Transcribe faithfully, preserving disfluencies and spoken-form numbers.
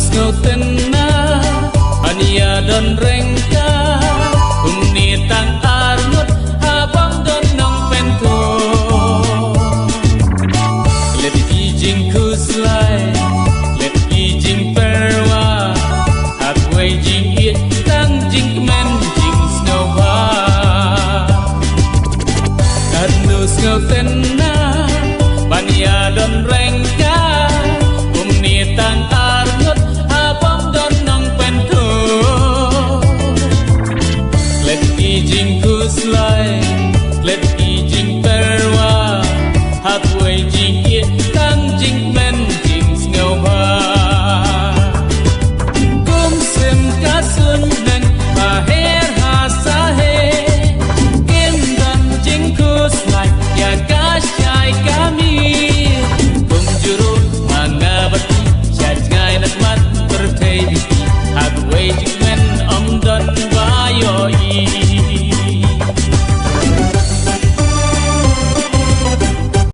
Sngewtynnat ban ïa don ryngkat kumne tang ar ngut ha bym don nongpynthut. Klet ki jingkhuslai, klet ki jingpyrwa, ha kawei jingïeit tang jingkmen jingsngewbha. Katno sngewtynnat ban ïa don ryngkat kumne tang ar ngut ha bym don nongpynthut. Klet ki jingkhuslai, klet ki jingpyrwa, ha kawei jingïeit tang jingkmen jingsngewbha.